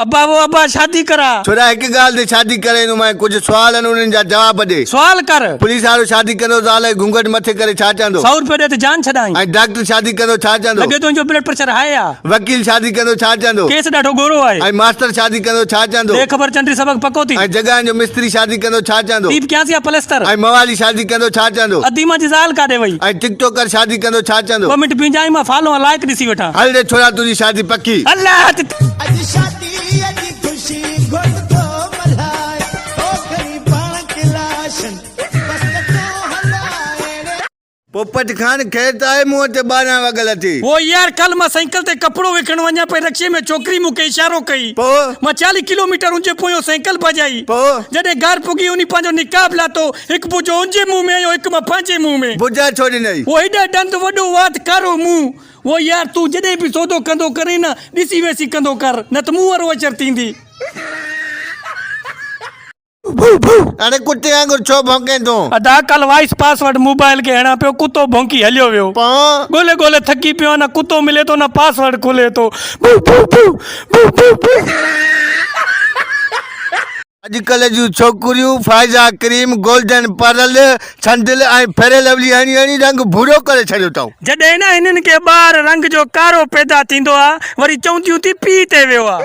ابا وو ابا شادي ڪراء. ڇوڙا هڪ ڳالهه تي شادي ڪرائيندومانء ڪجهه سوال آهن انهن جا جواب ڏي. سوال ڪر. پوليس وارو شادي ڪندو زال کي گهونگهٽ مٿي ڪري ڇا چوندو؟ سئو روپيو ڏي ته جان ڇڏائين. ۽ ڊاڪٽر شادي ڪندو ڇا چوندو؟ لڳي ٿو هن جو بلڊ پريشر هاء آ. وڪيل شادي ڪندو ڇا چوندو؟ ڪيس ڏاڍو ڳورو آهي. ۽ ماستر شادي ڪندو ڇا چوندو؟ ڏي خبر چنڊي سبق پڪو ٿي. ۽ جڳهن جو مستري شادي ڪندو ڇا چوندو؟ ٽيپ ڪيانس يا پلستر. ۽ موالي شادي ڪندو ڇا چوندو؟ ادي مان جي زال ڪاڏي وئي. ۽ ٽڪ ٽوڪر شادي ڪندو ڇا چوندو؟ ٻه منٽ بيهجانء مان فالو ۽ لائيڪ ڏسي وٺان. هل ري ڇوڙا تنهنجي شادي پڪي. الله هٿ. اڄ شاديء جي خوشي گهوٽ ٿو ملهائي، او کڻي پاڻ ڪلاشن بس ته تون هلائي ڙي. پوپٽ خان، خير ته آهي منهن تي 12 وڳل اٿئي. هو يار ڪالهه مان سائيڪل تي ڪپڙو وڪڻڻ وڃان پئي رڪشي ۾ ڇوڪري مون کي اشارو ڪئي. پوء؟ مان 40 ڪلو ميٽر ان جي پويون سائيڪل ڀڄائي. پوء؟ جڏهن گهر پڳي انهي پنهنجو نقاب لاٿو هڪ بوجو ان جي منهن ۾ هنيو هڪ مان پنهنجي منهن ۾. بوجا ڇو ڏنئي؟ هو هيڏا ڏند وڏو وات ڪارو منهن. هو يار تون جڏهن به سودو ڪندو ڪرين نه ڏسي ويسي ڪندو ڪر نه ته مون وارو اچر ٿيندي. اڙي ڪتي وانگر ڇو ڀونڪين تون؟ ادا ڪل وائس پاسورڊ موبائل کي هڻان پيو ڪتو ڀونڪي هليو ويو. پوء؟ ڳولي ڳولي ٿڪي پيو آهيان نه ڪتو ملي ٿو نه پاسورڊ کلي ٿو. ڀو ڀو ڀو ڀو ڀو ڀو. اڄڪلهه جون ڇوڪريون فائزا ڪريم، گولڊن پرل، ڇنڊل ۽ فيئر لولي هڻي هڻي رنگ ڀورو ڪري ڇڏيو اٿئون. جڏهن نه هنن کي ٻار رنگ جو ڪارو پيدا ٿيندو آ وري چونديون ٿي پيء تي ويو آ.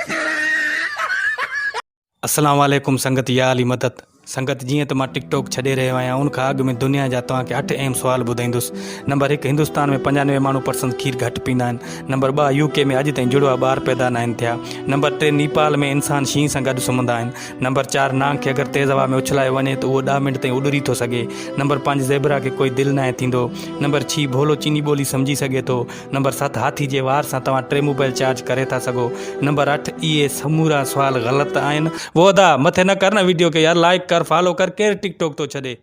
اسلام عليڪم سنگت يا علي مدد سنگت جيئن ته مان ٽڪ ٽاڪ ڇڏي رهيو آهيان ان کان اڳ ۾ دنيا جا توهان کي اٺ اهم سوال ٻڌائيندس نمبر هڪ هندستان ۾ 95 ماڻهو پرسنت کير گهٽ پيندا آهن نمبر ٻه يو ڪي ۾ اڄ تائين جڙوا ٻار پيدا ناهن ٿيا نمبر ٽي نيپال ۾ انسان شينهن سان گڏ سمهندا آهن نمبر چار نانگ کي اگر تيز هوا ۾ اڇلايو وڃي ته اهو ڏهه منٽ تائين اڏري ٿو سگهي نمبر پنج زيبرا کي ڪوئي دل ناهي ٿيندو نمبر ڇهه ڀولو چيني ٻولي سمجهي سگهي ٿو نمبر ست هاٿي جي وار سان توهان ٽي موبائل چارج ڪري ٿا سگهو. نمبر اٺ اهي سمورا سوال غلط آهن. وو ادا مٿي نه ڪر نه ويڊيو کي يار لائيڪ ڪر فالو ڪر ڪير ٽڪ ٽوڪ ٿو ڇڏي.